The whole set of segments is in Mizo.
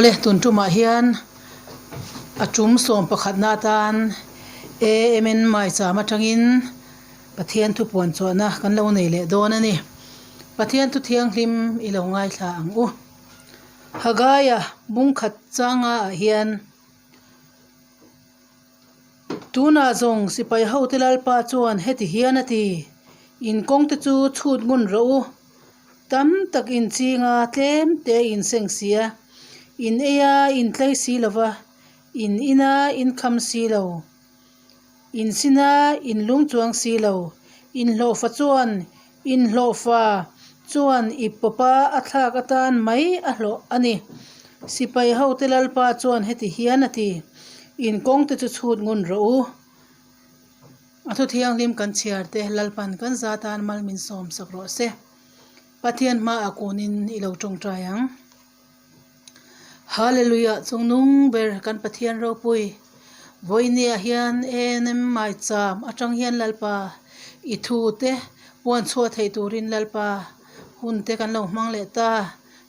Awle, tun tumah hian a tum sawm pakhatna atan AMN Maicham atangin Pathian thu puan chhuahna kan lo nei leh dawn a ni. Pathian thu thianghlim i lo ngaithla ang u. Hagaia bungkhat changa ah hian Tunah zawng sipai hote Lalpa chuan heti hian a ti, In kawngte chu chhut ngun rawh u, tam tak in ching a, tlem te in seng si a, in ei a, in tlei si lo va, in in a, in kham si lo. In sina in lung chuang si lo. Inhlawhfa chuan inhlawhfa chuan i pawpa a thlak atan mai a hlawh a ni. Sipai hote Lalpa chuan heti hian a ti, In kawngte chu chhut ngun rawh u. A thu thianghlim kan chhiar te Lalpan kan za tan mal min sawm sak rawh se. Pathian hmaah kunin i lo tawngtai ang. Hallelujah chungnung ber kan Pathian ropui vawinia hian ANM maicham atang hian Lalpa i thu te puan chhuah theih turin Lalpa hun te kan lo hmang leh ta.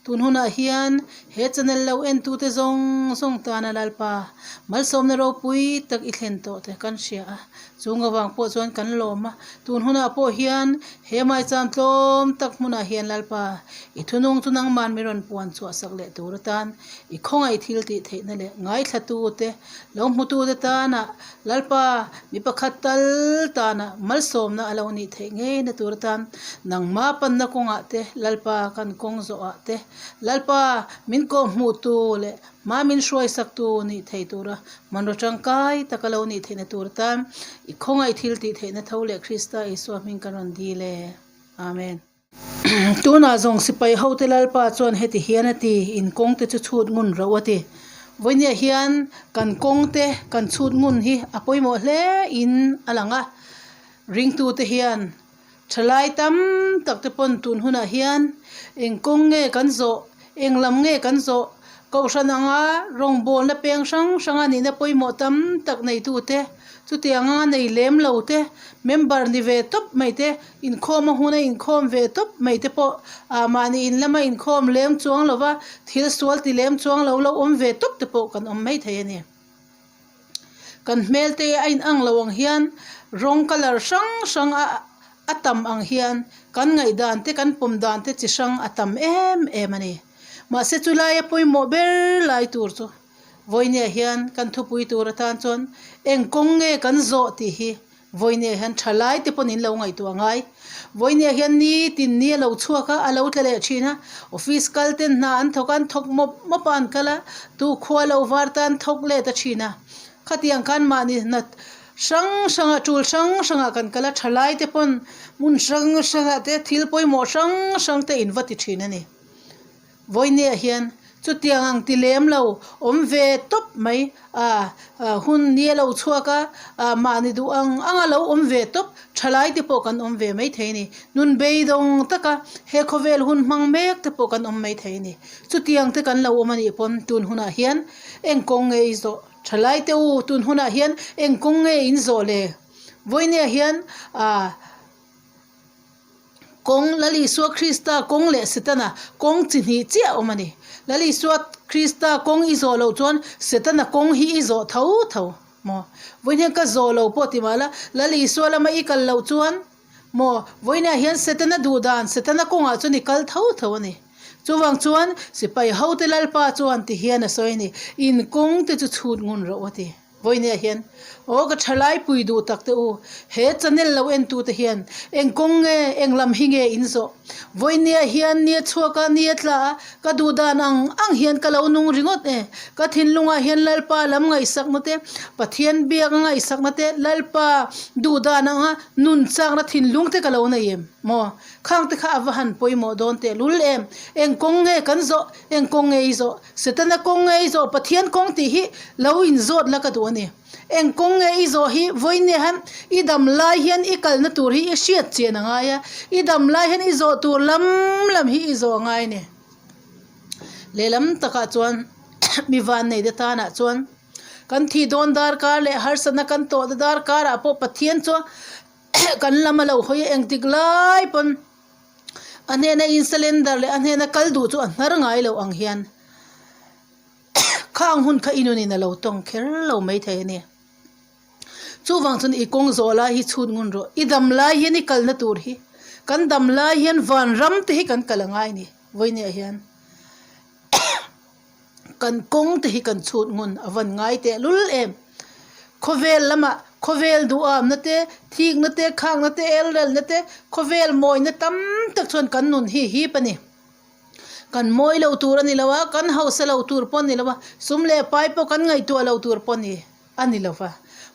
Tun hunah hian he channel lo en tute zawng zawng tana Lalpa malsawmna ropui tak i thlen tawh te kan hria a, chung avang pawh chuan kan lawm a. Tun hunah pawh hian he maicham tlawm tak hmunah hian Lalpa I thunung chu nangman mi rawn puan chhuah sak leh tur atan i khawngaih thil tih theihna leh ngaithlatute, lo hmutute tana Lalpa mi pakhat tal tana malsawmna a lo nih theih ngeina tur atan nangma panna kawngah te, Lalpa kan kawng zawhah te, Lalpa min kawhhmuhtu leh hma min hruaisaktu nih thei tura hmanraw tangkai taka lo nih theihna tur atan i khawngaih thil tih theihna tho leh Krista Isua hming kan rawn dil e. Amen. Tunah zawng sipai hote Lalpa chuan heti hian a ti, In kawngte chu chhut ngun rawh a ti. Vawinia hian kan kawngte kan chhut ngun hi a pawimawh hle in a lang a. Ringtute hian thalai tam tak te pawn tun hunah hian eng kawng nge kan zawh, eng lam nge kan zawh, kohhran anga rawngbawlna peng hrang hranga nihna pawimawh tam tak neitute, Chutiang anga nei lem lo te, member ni ve tawp mai te, inkhawm a huna inkhawm ve tawp mai te pawh ah mahni in lama inkhawm lem chuang lo va, thil sual ti lem chuang lo lo awm ve tawp te pawh kan awm mai thei a ni. Kan hmel te a inang lo ang hian rawng colour hrang hrang a a tam ang hian kan ngaihdan te kan pawm dan te chi hrang a tam em em a ni. Mahse chulaia pawimawh ber lai tur chu. Vawinia hian kan thupui tur atan chuan eng kawng nge kan zawh tih hi vawinia hian thalai te pawn in lo ngaihtuah ngai. Vawinia hian nitin ni a lo chhuak a, a lo tla leh thin a, office kal ten hna an thawk a, an thawk mawp mawp a an kal a, tu khua lo var ta an thawk let a thin a. Khatiang khan mahni hna hrang hrangah tul hrang hrangah kan kal a, thalai te pawn hmun hrang hrangah te thil pawimawh hrang hrang te in va ti thin a ni. Vawinia hian chutiang ang ti lem lo awm ve tawp mai a, hun ni a lo chhuak a, mahni duh ang ang a lo awm ve tawp thalai te pawh kan awm ve mai thei a ni. Nun beidawng taka he khawvel hun hmang mek te pawh kan awm mai thei a ni. Chutiang te kan lo awm a nih pawn tun hunah hian eng kawng nge i zawh? Thalai te u tun hunah hian eng kawng nge in zawh le? Vawinia hian ah. Kawng, Lal Isua Krista kawng leh Setana kawng chi hnih chiah a awm a ni. Lal Isua Krista kawng i zawh loh chuan Setana kawng hi i zawh tho tho maw? Vawiin hian ka zawh lo pawh ti mah la, Lal Isua lama i kal loh chuan maw? Vawiinah hian Setana duh dan, Setana kawngah chuan i kal tho tho a ni. Chuvang chuan sipai hote Lalpa chuan ti hian a sawi a ni, In kawng te chu chhut ngun rawh u a ti. Vawinia hian, Aw ka thalai pui duh tak te u, he channel lo en tu te hian eng kawng nge, eng lam hi nge in zawh? Vawinia hian ni a chhuak a, ni a tla a, ka duh dan ang ang hian ka lo nung ringawt e. Ka thinlungah hian Lalpa lam ngaihsakna te, Pathian biak a ngaihsakna te, Lalpa duh dan anga nun chakna thinlung te ka lo nei em maw? Khang te kha a va han pawimawh dawn tehlul em? Eng kawng nge kan zawh? Eng kawng nge i zawh? Setana kawng nge i zawh? Pathian kawng tih hi lo inzawt la ka duh a ni. Eng kawng nge i zawh hi vawinia hian i dam lai hian i kalna tur hi i hriat chian a ngai a, i dam lai hian i zawh tur lam lam hi i zawh a ngai a ni. Lehlam takah chuan mi vannei te tanah chuan kan thih dawn darkar leh harsatna kan tawhna darkarah pawh Pathian chu kan lam a lo hawi a, engtik lai pawn A hnena in cylinder leh a hnena kal duh chu a hnar ngai lo ang hian. Khang hun kha i nunin a lo tawng kher lo maithei a ni. Chuvang chuan i kawng zawh lai hi chhut ngun rawh. I dam lai hian i kalna tur hi, kan dam lai hian vanram te hi kan kal a ngai a ni. Vawinia hian kan kawng te hi kan chhut ngun a van ngai teh lul em. Khawvel lamah khawvel duhamna te, thikna te, khakna te, elrelna te, khawvel mawina tam tak chuan kan nun hi hip a ni. Kan mawi lo tur a ni lo a, kan hausa lo tur pawh a ni lo a, sum leh pai pawh kan ngaihtuah lo tur pawh a ni. A ni lo va.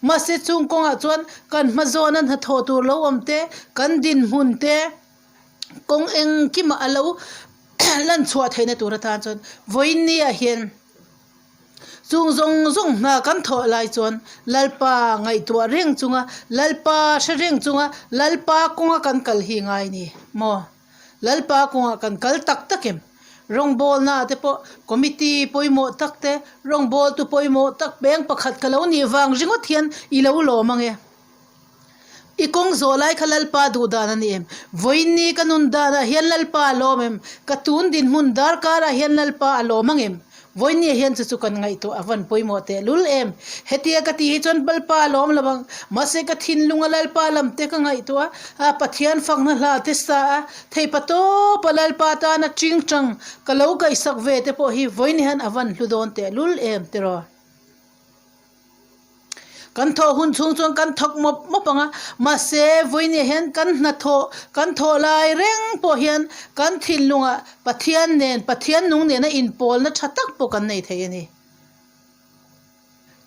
Mahse chung kawngah chuan kan hma zawna hnathawh tur lo awm te, kan dinhmun te kawng engkimah a lo lan chhuah theihna tur atan chuan vawiinniah hian chung zawng zawng hna kan thawh lai chuan Lalpa ngaihtuah reng chunga, Lalpa hre reng chunga, Lalpa kawnga kan kal hi ngai a ni maw? Lalpa kawngah kan kal tak tak em? Rawngbawlna te pawh committee pawimawh tak te, rawngbawltu pawimawh tak peng pakhat ka lo nih vang ringawt hian i lo lawm ang e. I kawng zawh lai kha Lalpa duh dan a ni em? Vawiinni ka nun danah hian Lalpa a lawm em? Ka tun dinhmun darkarah hian Lalpa a lawm ang em? Vawiinni hian chu chu kan ngaihtuah a van pawimawh teh lul em? Hetia ka tih hi chuan Lalpa a lawm lo ang. Mahse ka thinlunga Lalpa lam te ka ngaihtuah a, Pathian fakna hla te sa a, theipa tawpa Lalpa tana chingchang ka lo kaihsak ve te pawh hi vawiinni hian a van hlu dawn teh lul em tiraw? Kan thawh hun chhung chuan kan thawk mawp mawp ang a, mahse vawiinah hian kan hnathawh kan thawh lai reng pawh hian kan thinlungah Pathian nen Pathian nung nena inpawlna tha tak pawh kan nei thei a ni.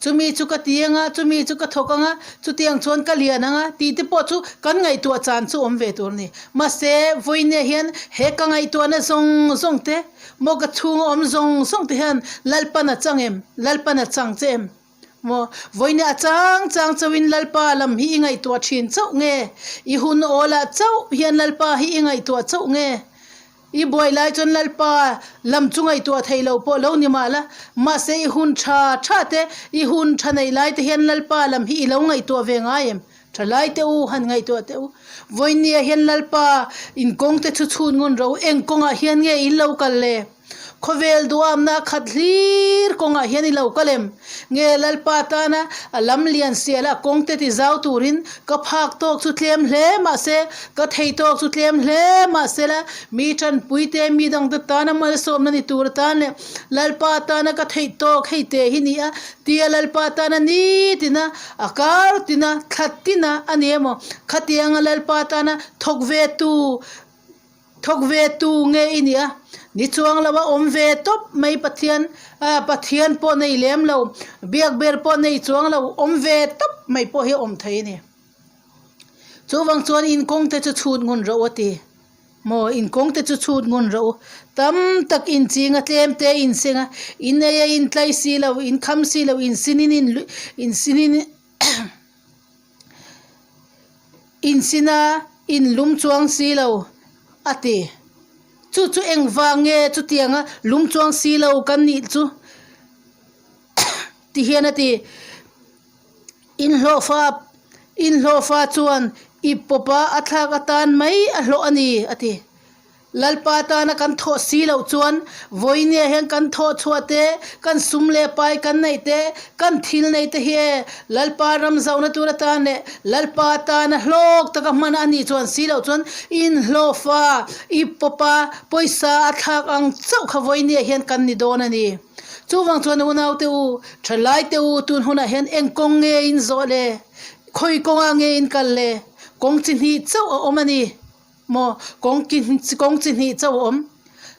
Chumi chu ka ti ang a, chumi chu ka thawk ang a, chutiang chuan ka lian ang a tih te pawh chu kan ngaihtuah chan chu awm ve tur a ni. Mahse vawiinah hian he ka ngaihtuahna zawng zawng te, Maw ka chhunga awm zawng zawng te hian Lalpan a chang em? Lalpan a chang che em? Maw vawiin a chang chang chauhin Lalpa lam hi i ngaihtuah thin chauh nge? I hun awlah chauh hian Lalpa hi i ngaihtuah chauh nge? I buai lai chuan Lalpa lam chu ngaihtuah thei lo pawh lo ni mah la, mahse i hun tha tha te, i hun tha neih lai te hian Lalpa lam hi i lo ngaihtuah ve ngai em? Thalai teh u, han ngaihtuah teh u. Vawinia hian Lalpa in kawng te chu chhun ngun ro, eng kawngah hian nge in lo kal le? Khawvel duhamna khat hlir kawngah hian i lo kal em? Nge Lalpa tana a lam lian sial a kawng te ti zau turin ka phak tawk chu tlem hle mahse, ka thei tawk chu tlem hle mahse la, mi tanpui te, mi dangte tana malsawmna ni tur atan leh Lalpa tana ka theih tawk hei te hi ni a, tia Lalpa tana nitina A kar tina, thla tina a ni emaw? Khatianga Lalpa tana thawk ve tu, thawk ve tu nge i nih a? Ni chuang lo a awm ve tawp mai Pathian, ah Pathian pawh nei lem lo, biak ber pawh nei chuang lo, awm ve tawp mai pawh hi a awm thei a ni. Chuvang chuan in kawng te chu chhut ngun rawh u a ti. Maw in kawng te chu chhut ngun rawh u. Tam tak in ching a, tlem te in seng a, in ei a in tlai si lo, in kham si lo, in sin in in sin in in sin a, in lum chuang si lo a ti. Chu chu engvang nge chutianga lum chuang si lo kan nih chu ti hian a ti. Inhlawhfa inhlawhfa chuan i pawpa a thlak atan mai a hlawh a ni, a ti. Lalpa tana kan thawh si loh chuan vawinia hian kan thawh chhuah te, kan sum leh pai kan neih te, kan thil neih te hi e Lalpa ram zauhna tur atan leh Lalpa tana hlawk taka hman a nih chuan si loh chuan inhlawhfa i pawpa pawisa a thlak ang chauh kha vawinia hian kan ni dawn a ni. Chuvang chuan unaute u, thalaite u tun hunah hian eng kawng nge in zawh le? Khawi kawngah nge in kal le? Kawng chi hnih chauh a awm a ni maw? Kawng ki kawng chi hnih chauh a awm.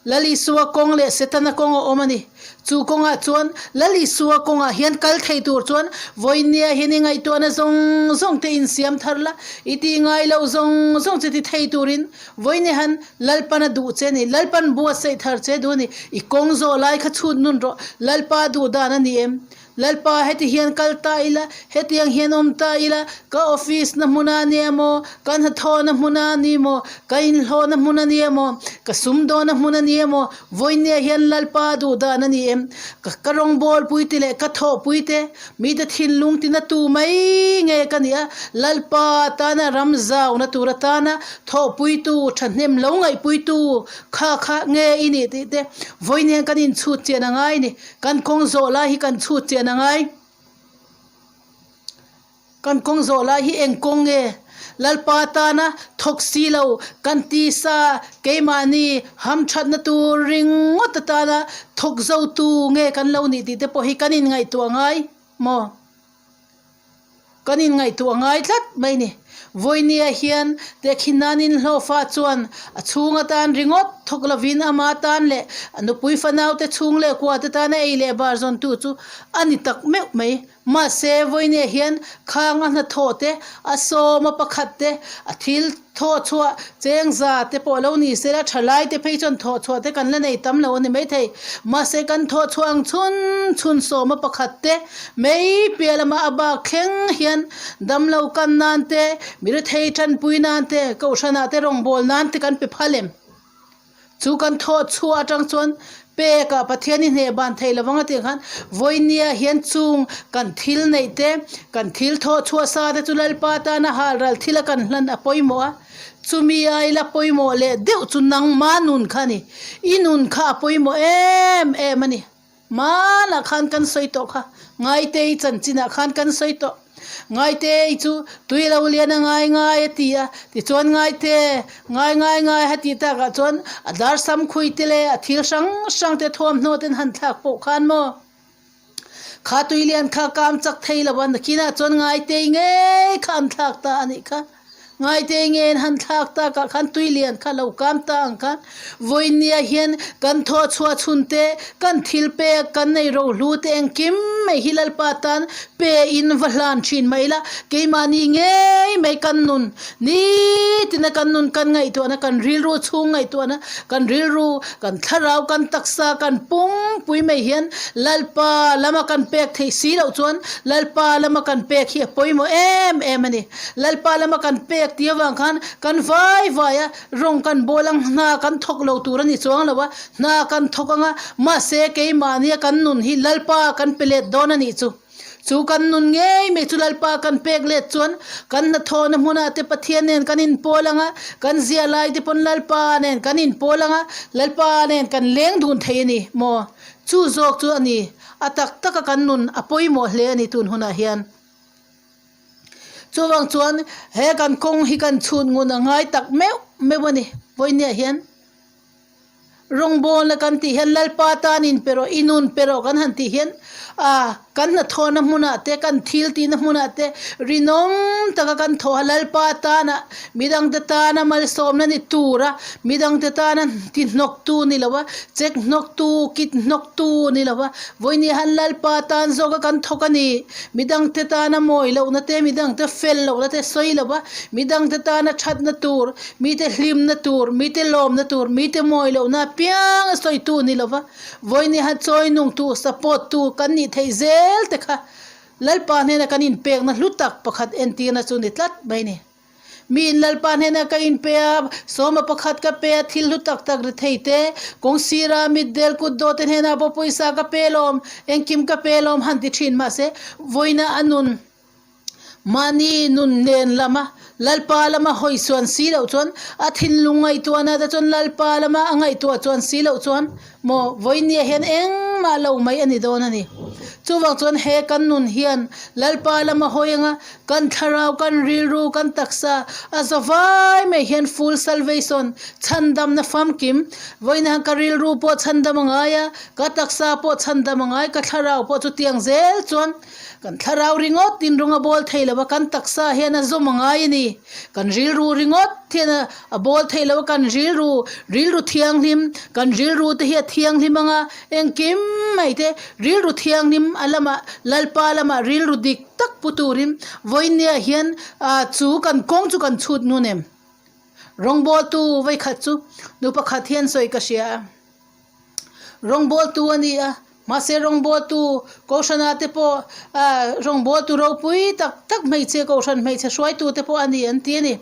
Lal Isua kawng leh Setana kawng a awm a ni. Chu kawngah chuan Lal Isua kawngah hian kal thei tur chuan vawinia hian i ngaihtuahna zawng zawng te insiam thar la, i tih ngai loh zawng zawng che ti thei turin Vawiin han Lalpan a duh che ni, Lalpan buatsaih thar che duh a ni. I kawng zawh lai kha chhut nun rawh, Lalpa duh dan a ni em? Lalpa heti hian kal ta ila, hetiang hian awm ta ila, ka office na hmun a nia maw, ka hnathawhna hmun a ni maw, ka inhlawhna hmun a nia maw, ka sumdawna hmun a nia maw, vawinia hian Lalpa duh dan a ni em? Ka ka rawngbawlpui te leh ka thawhpui te, mite thinlung tina tu mai nge ka nih a, Lalpa tana ram zauna tur atana thawhpuitu, thahnem lo ngaihpuitu kha kha nge i nih tih te vawiin hian kan inchhut chian a ngai a ni. Kan kawng zawh lai hi kan chhut chian a ngai. Kan kawng zawh lai hi eng kawng nge? Lalpa tana thawk si lo kan tisa keimahni hamthatna tur ringawt atana thawk zotu nge kan lo nih tih te pawh hi kan inngaihtuah ngai maw? Kan inngaihtuah ngai tlat mai ni. Vawinia hian Tehkhinnanin hlawhfa chuan a chhung atan ringawt thawk lovin ama tan leh a nupui fanaute chhung leh kuate tana ei leh bar zawntu chu a ni tak meuh mai. Mahse, vawinia hian khang a hnathawh te, a sawm a pakhat te, a thil thawh chhuah cheng za te pawh lo ni se la, thalai te phei chuan thawh chhuah te kan la nei tam lo a ni maithei. Mahse, kan thawh chhuah ang chhun chhun sawm a pakhat te, Mei piah lamah a bak thleng hian damlo kan nan te, mirethei tanpui nan te, kohhranah te rawngbâwl nan te kan pe phal em? Chu kan thawh chhuah atang chuan pekah Pathian i hneh ban thei lovang a tih khan vawinia hian chung kan thil neih te, kan thil thawh chhuah sa te chu Lalpa tana halral thila kan hlan a pawimawh a. Chumi aila pawimawh leh deuh chu nangma nun kha a ni. I nun kha a pawimawh em em a ni. Hmanah khan kan sawi tawh kha, Ngaitei chanchinah khan kan sawi tawh. Ngaitei chu tui lo lian a ngai ngai a ti a, tichuan Ngaite, ngai ngai ngai a tih takah chuan a dar sam khui te leh a thil hrang hrang te thuamhnaw ten han thlak pawh khan maw kha tui lian kha kam chak thei lo a, nakinah chuan Ngaitei ngei kha an thlak ta a nih kha. Ngaite ngen han thlak takah khan tui lian kha lo kam ta ang khan vawinia hian kan thawh chhuah chhun te, kan thil pek, kan nei rohlu te engkim mai hi Lalpa tan pe in va hlan thin mai ila, keimahni ngei mai kan nun nitina kan nun kan ngaihtuahna, kan rilru chhung ngaihtuahna, kan rilru, kan thlarau, kan taksa, kan pungpui mai hian Lalpa lama kan pek theih si loh chuan Lalpa lama kan pek hi a pawimawh em em a ni. Lalpa lama kan pek tih avang khan kan vai vai a, rawng kan bawl ang, hna kan thawk lo tur a ni chuang lo a, hna kan thawk ang a, mahse keimahnia kan nun hi Lalpa kan pe let dawn a nih chu. Chu kan nun ngei mai chu Lalpa kan pek let chuan kan hnathawhna hmunah te Pathian nen kan inpawl ang a, kan zia lai te pawn Lalpa nen kan inpawl ang a, Lalpa nen kan leng dun thei a ni maw? Chu zawk chu a ni, a tak taka kan nun a pawimawh hle a ni tun hunah hian. Chuvang chuan he kan kawng hi kan chhut ngun a ngai tak meuh meuh a ni. Vawinia hian rawngbawlna kan tih hian Lalpa tan in pe rawh, i nun pe rawh kan han tih hian ah kan hnathawhna hmunah te, kan thil tihna hmunah te rinawm taka kan thawh a Lalpa tana midangte tana malsawmna ni tura midangte tana ti hnawktu ni lo a, check hnawktu, kit hnawktu ni lo a, vawinia hian Lalpa tan zawka kan thawk a ni. Midangte tana mawi lohna te, midangte fel lohna te sawi lo va, midangte tana thatna tur, mite hlimna tur, mite lawmna tur, mite mawi lohna apiang a sawitu ni lo va, vawinia chawi nungtu, support tu kan nih theih zel te kha Lalpa hnena kan inpekna hlu tak pakhat entirna chu ni tlat mai a ni. Mi in Lalpa hnenah ka inpe a, sawma pakhat ka pe a, thil hlu tak tak ri thei te, kawng sira mitdel kut dawh te hnenah pawh pawisa ka pe lawm, engkim ka pe lawm han ti thin mahse vawiina a nun mahni nun nen lama Lalpa lama hawi chuan si loh chuan a thinlung ngaihtuahna te chuan Lalpa lama a ngaihtuah chuan si loh chuan Maw, vawinia hian engmah lo mai a ni dawn a ni. Chuvang chuan he kan nun hian Lalpa lama hawi anga kan thlarau, kan rilru, kan taksa a za vai mai hian full salvation, chhandamna famkim, vawiina hian ka rilru pawh chhandam a ngai a, ka taksa pawh chhandam a ngai, ka thlarau pawh chutiang zel chuan kan thlarau ringawt in rawng a bawl thei lo a, kan taksa hian a zawm a ngai a ni. Kan rilru ringawt hian a bawl theih loh a, kan rilru, rilru thianghlim, kan rilru te hi a thianghlim ang a, engkim mai te rilru thianghlim a lamah Lalpa lamah rilru dik tak pu turin vawinia hian ah chu kan kawng chu kan chhut nun em? Rawngbawltu vawikhat chu nu pakhat hian sawi ka hria a, rawngbawltu a ni a. Mahse rawngbawltu Kohhrana te pawh rawngbawltu ropui tak tak hmeichhe Kohhran hmeichhe hruaitu te pawh a ni an ti a ni.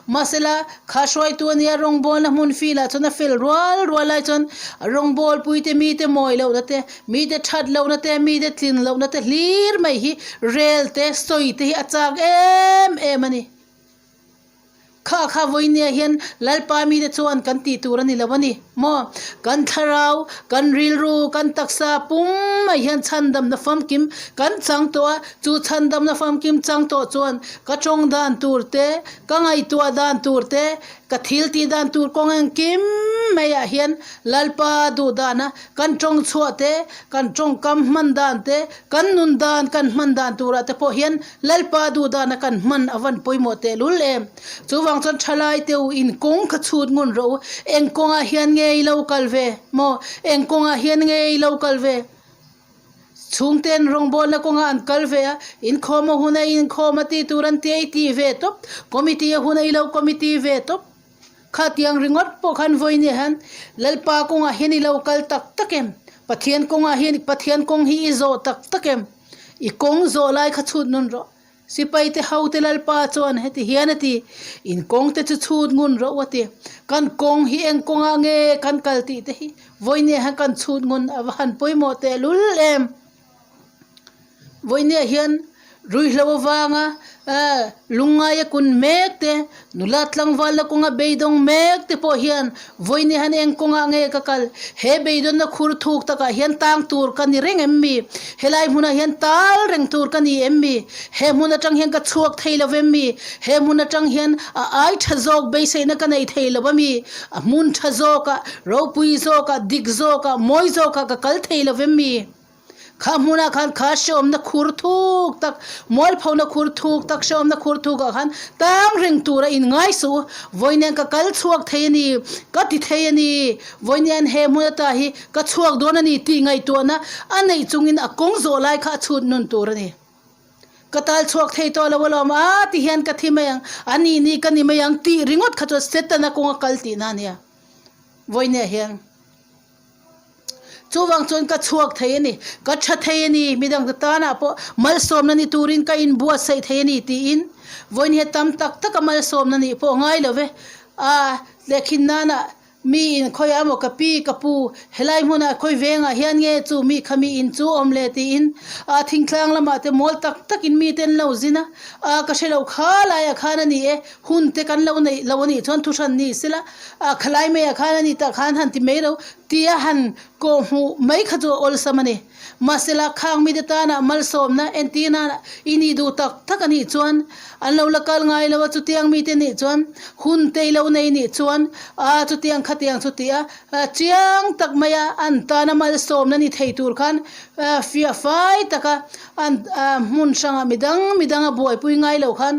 Mahsela kha hruaitu a nia rawngbawlna hmun fil ah chuan a fel rual rual lai chuan rawngbawlpui te mite mawi lohna te, mite that lohna te, mite tlin lohna te hlir mai hi rel te sawi te hi a chak em em a ni. Kha kha vawinia hian Lalpa mite chuan kan tih tur a ni lo a ni maw? Kan thlarau, kan rilru, kan taksa pum mai hian chhandamna famkim kan chang tawh a, chu chhandamna famkim chang tawh chuan ka tawng dan tur te, ka ngaihtuah dan tur te, ka thil tih dan tur kawng engkim maiah hian Lalpa duh dana kan tawng chhuah te, kan tawngkam hman dan te, kan nun dan kan hman dan turah te pawh hian Lalpa duh dana kan hman a van pawimawh tehlul em. Chuvang chuan thalai te u in kawng kha chhut ngun rawh u, eng kawngah hian nge i lo kal ve maw, eng kawngah hian nge i lo kal ve. Chhungten rawngbawlna kawngah an kal ve a, inkhawm a hun a inkhawm a tih tur an tia i tih ve tawp, committee a hun a i lo committee ve tawp. Khatiang ringawt pawh khan vawiin hian Lalpa kawngah hian i lo kal tak tak em? Pathian kawngah hian Pathian kawng hi i zawh tak tak em? I kawng zawh lai kha chhut nun rawh. Sipai te hote Lalpa chuan heti hian a ti, In kawng te chu chhut ngun rawh u a ti. Kan kawng hi eng kawngah nge kan kal tih te hi vawiin hian kan chhut ngun a va han pawimawh tehlul em? Vawinia hian ruihhlo avanga lungngaia kun mek te, nula tlangval la kawnga beidawng mek te pawh hian vawinia hian eng kawngah nge ka kal? He beidawnna khur thuk takah hian tang tur ka ni reng em mi? Helai hmunah hian tal reng tur ka ni em mi? He hmun atang hian ka chhuak thei lo em mi? He hmun atang hian a ai tha zawk beiseina ka nei thei lo a mi? A hmun tha zawkah, ropui zawkah, dik zawkah, mawi zawkah ka kal thei lo em mi? Kha hmunah khan kha hrehawmna khur thuk tak, mualphona khur thuk tak, hrehawmna khur thukah khan tang reng tura in ngai suh u. Vawiin ka kal chhuak thei a ni, ka ti thei a ni, vawiin he hmun ata hi ka chhuak dawn a ni tih ngaihtuahna a neih chungin a kawng zawh lai kha a chhut nun tur a ni. Ka tal chhuak thei tawh lo alawm a ti hian ka thi mai ang, a nih nih ka ni mai ang tih ringawt kha chuan Setana kawnga kal tihna a nia. Vawiin hian. Chuvang chuan ka chhuak thei a ni, ka tha thei a ni, midang te tanah pawh malsawmna ni turin ka inbuatsaih thei a ni tiin vawiin hi tam tak taka malsawmna nih pawh a ngai lo ve. A lehkhin nana mi in khawiah emaw ka pi ka pu helai hmunah khawi vengah hian nge chu mi kha mi in chu awm le tiin a thingtlang lamah te mawl tak takin mite an lo zin a, a ka hre lo kha laiah khan a ni e, hun te kan lo neih lo a nih chuan thuhran ni sela a khalai maiah khan a ni tah khan han ti mai lo tia han kawh hmuh mai kha chu a awlsam a ni. Mahsela khang mite tana malsawmna entir nana i nih duh tak tak a nih chuan an lo la kal ngai lo a, chutiang mite nih chuan hun te i lo nei nih chuan a chutiang khatiang chu tia chiang tak maia an tana malsawmna ni thei tur khan fiah fai taka an hmun hrangah midang midanga buaipui ngai lo khan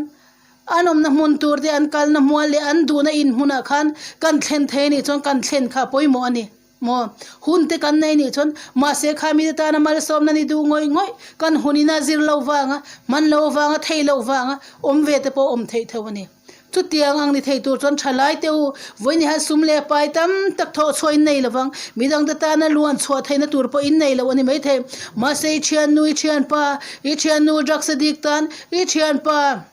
An awmna hmun tur te, an kalna hmual leh an duhna in hmunah khan kan thlen thei a nih chuan kan thlen kha a pawimawh a ni maw? Hun te kan nei nih chuan mahse kha mite tana malsawmna ni duh ngawih ngawih kan hun ina zir lo vanga, hman lo vanga, thei lo vanga awm ve te pawh awm theih tho a ni. Chutiang ang ni thei tur chuan thalai te u, vawiin hian sum leh pai tam tak thawh chhuah in nei lovang, midangte tana luan chhuah theihna tur pawh in nei lo a ni maithei. Mahse i thiannu, i thianpa, i thiannu drugs addict tan, i thianpa,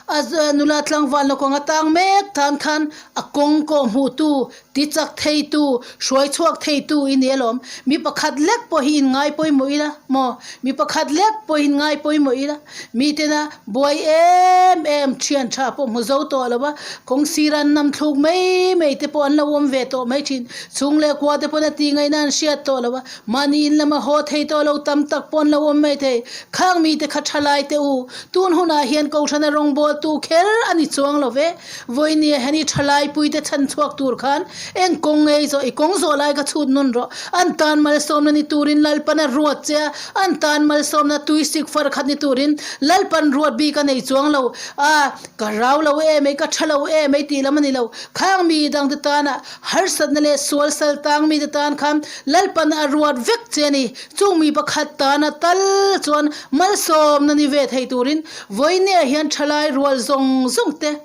A nula tlangval na kawng a tang mek tan khan a kawng kawh hmuh tu, ti chak thei tu, hruai chhuak thei tu i ni alawm. Mi pakhat lek pawh hi in ngai pawimawh ila maw? Mi pakhat lek pawh hi in ngai pawimawh ila. Mi tena buai em em thian tha pawh hmu zo tawh lo a, kawng sira an nam thluk mai mai te pawh an lo awm ve tawh mai thin. Chhung leh kua te pawn a tih ngaihna an hriat tawh lo a, mahni in lama haw thei tawh lo tam tak pawh an lo awm mai thei. Khang mite kha thalai te u, tun hunah hian Kohhrana rawngbawltu kher a ni chuang lo ve. Vawinia hian i thalaipui te chhan chhuak tur khan eng kawng ngei zawh, i kawng zawh lai kha chhut nun rawh. An tan malsawmna ni turin Lalpan a ruat che a, an tan malsawmna tuisik far khat ni turin Lalpan ruat bik a nei chuang lo. A, ka rau lo em ei, ka tha lo em ei tih lam a ni lo. Khang mi dangte tana harsatna leh sual sal tang mite tan khan Lalpan a ruat vek che a ni. Chung mi pakhat tana tal chuan malsawmna ni ve thei turin vawinia hian thalai rual zawng zawng te.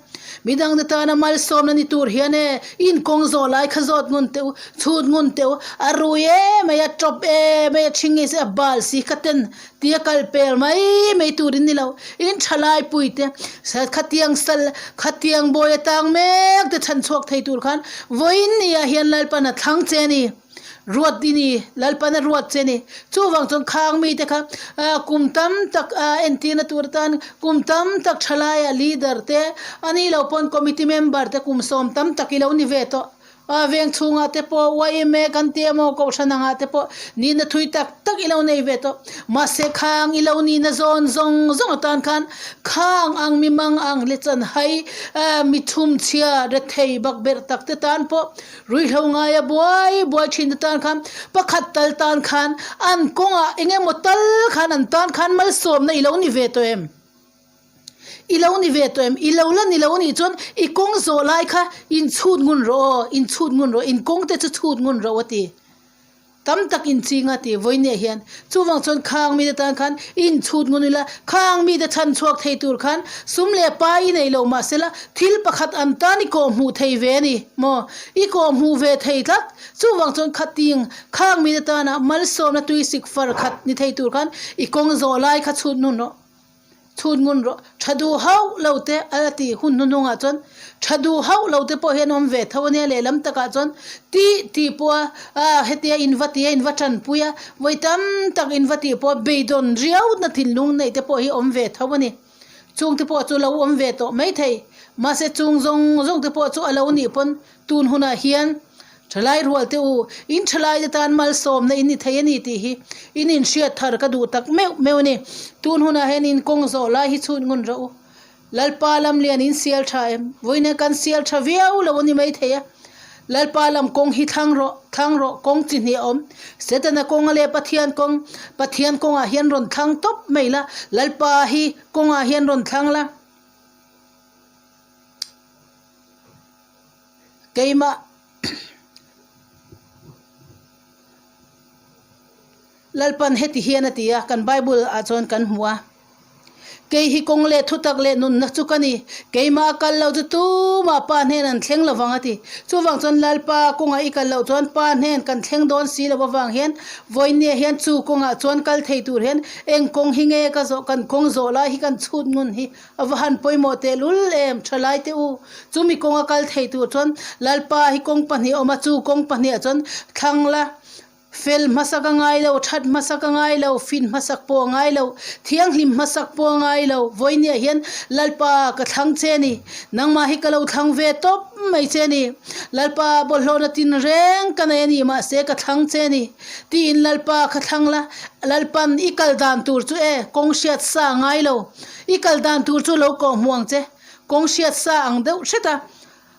Midangte tana malsawmna ni tur hian e, in kawng zawh lai kha zawt ngun teh u, chhut ngun teh u, a rui em mai a, tawp em mai a, thing nge se a bal si kha ten tia kal pel mai mai tur in ni lo. In thalai pui te, khatiang sal, khatiang bawi atang mek te chhan chhuak thei tur khan vawiin ni ah hian Lalpan a thlang che a ni. Ruat i ni, Lalpan a ruat che a ni. Chuvang chuan khang mite kha kum tam tak entirna tur atan kum tam tak thalaiah leader te, a nih loh pawn committee member te kum sawm tam tak i lo ni ve tawh. A veng chhungah te pawh yma kan ti emaw kohhran angah te pawh nihna thui tak tak i lo nei ve tawh. Mahse khang i lo nihna zawn zawng zawng atan khan khang ang mi mang ang le chanhai mi chhumchhia rethei bakberh tak te tan pawh Ruihhlo ngaia buai buai thin te tan khan pakhat tal tan khan an kawngah eng emaw tal khan an tan khan malsawmna i lo ni ve tawh em? I lo ni ve tawh em? I lo la ni lo anih chuan i kawng zawh lai kha inchhut ngun rawh aw, inchhut ngun rawh, in kawng te chu chhut ngun rawh a ti. Tam tak inching a ti vawinia hian. Chuvang chuan khang mite tan khan inchhut ngun ila, khang mite chhan chhuak thei tur khan sum leh pai i nei lo mahsela thil pakhat an tan i kawh hmuh thei ve a ni maw? I kawh hmuh ve thei tlat. Chuvang chuan khating khang mite tana malsawmna tuisik far khat ni thei tur khan i kawng zawh lai kha chhut ngun rawh. Chhun ngun rawh, tha duh hauh lo te a ti hun hnuhnungah chuan tha duh hauh lo te pawh hian awm ve tho a nia lehlam takah chuan tih tih pawha ah hetia in va ti a in va tanpui a vawi tam tak in va tih pawha beidawn riau na thinlung neih te pawh hi awm ve tho a ni. Chung te pawh chu lo awm ve tawh maithei mahse chung zawng zawng te pawh chu a lo nih pawn Tun hunah hian thalai rual te u, in thalai te tan malsawmna in ni thei a ni tih hi in inhriat thar ka duh tak meuh meuh a ni. Tun hunah hian in kawng zawh lai hi chhut ngun rawh u. Lalpa lam lian in sial tha em? Vawiin kan sial tha viau lo a ni maithei a. Lalpa lam kawng hi thlang rawh, thlang rawh, kawng chi hnih a awm. Setana kawnga leh Pathian kawng, Pathian kawngah hian rawn thlang tawp mai la, Lalpa hi kawngah hian rawn thlang la. Keimah Lalpan heti hian a ti a, kan Bible ah chuan kan hmu a, Kei hi kawng leh thutak leh nunna chu ka ni, keimah a kal lo chu tumah Pa hnen an thleng lo vang a ti. Chuvang chuan Lalpa kawngah i kal loh chuan Pa hnen kan thleng dawn si lo avang hian vawinia hian chu kawngah chuan kal thei tur hian eng kawng hi nge ka zawh, kan kawng zawh lai hi kan chhut ngun hi A va han pawimawh tehlul em, thalai teh u. Chumi kawnga kal thei tur chuan Lalpa hi kawng pahnih a awm a, chu kawng pahnih ah chuan thlang la fel hmasak a ngai lo, that hmasak a ngai lo, fin hmasak pawh a ngai lo, thianghlim hmasak pawh a ngai lo. Vawinia hian Lalpa ka thlang che a ni, nangmah hi ka lo thlang ve tawp mai che a ni. Lalpa bawlhhlawhna tinreng ka nei a ni, mahse ka thlang che a ni. Tiin Lalpa kha thlang la, Lalpan i kal dan tur chu e, kawng hriat sa a ngai lo. I kal dan tur chu lo kawh hmu ang che, kawng hriat sa ang deuh hret a,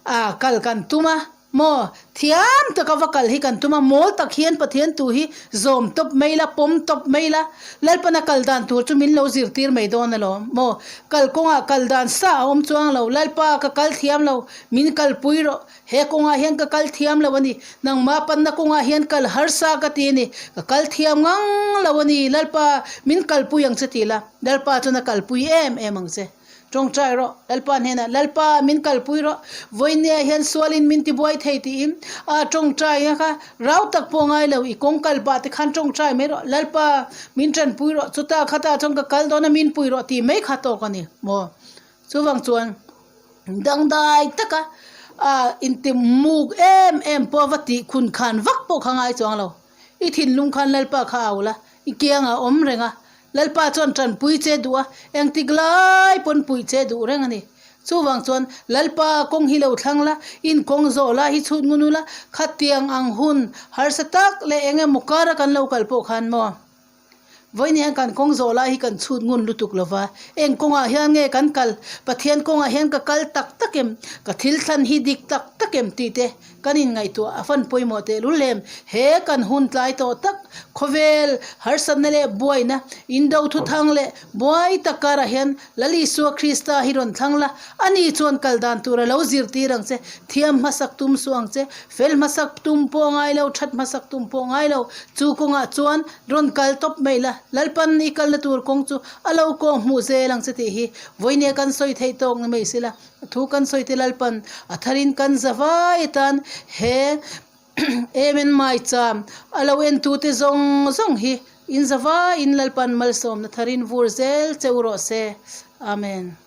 a kal kan tum a maw? Thiam taka va kal hi kan tum a, mawl tak hian Pathian tu hi zawm tawp mai la, pawm tawp mai la, Lalpana kal dan tur chu min lo zirtir mai dawn alawm maw? Kal kawngah kal dan sa a awm chuang lo, Lalpa ka kal thiam lo, min kalpui rawh, He kawngah hian ka kal thiam lo a ni. Nangmah panna kawngah hian kal harsa ka ti a ni. Ka kal thiam ngang lo a ni. Lalpa, min kalpui ang che ti la. Lalpa chuan a kalpui em em ang che. Tawngtai rawh. Lalpa hnenah, Lalpa, min kalpui rawh. Vawinia hian sualin min tibuai thei tiin a tawngtai a kha. Rau tak pawh ngai lo. I kawng kal pah te khan tawngtai mai rawh. Lalpa, min tanpui rawh. Chuta khatah chuan ka kal dawn a, min pui rawh tih mai kha tawk a ni maw? Chuvang chuan dangdai taka ah inti muk em em pawh va tih khun khan vak pawh kha ngai chuang lo. I thinlung khan Lalpa kha au la, i kiangah awm reng a, Lalpa chuan tanpui che duh a, engtik lai pawn puih che duh reng a ni. Chuvang chuan Lalpa kawng hi lo thlang la, in kawng zawh lai hi chhut ngun ula, khatiang ang hun harsa tak leh eng emaw kara kan lo kal pawh khan maw? Vawiin hian kan kawng zawh lai hi kan chhut ngun lutuk lo va, eng kawngah hian nge kan kal, Pathian kawngah hian ka kal tak tak em, ka thil thlan hi dik tak tak em tih te kan inngaihtuah a fan pawimawh tehlul em. He kan hun tlai tawh tak, khawvel harsatna leh buaina, indo thuthang leh buai tak karah hian Lal Isua Krista hi rawn thlang la, ani chuan kal dan tur a lo zirtir ang che, thiam hmasak tum suh ang che, fel hmasak tum pawh ngai lo, that hmasak tum pawh ngai lo, chu kawngah chuan rawn kal tawp mai la, Lalpan i kalna tur kawng chu a lo kawng hmuh zel ang che tih hi vawinia kan sawi theih tawk ni mai sila. Thu kan sawi te Lalpan a tharin kan za vai atan he Amen Maicham a lo entute zawng zawng hi in za vaiin Lalpan malsawmna tharin vur zel che u rawh se. Amen.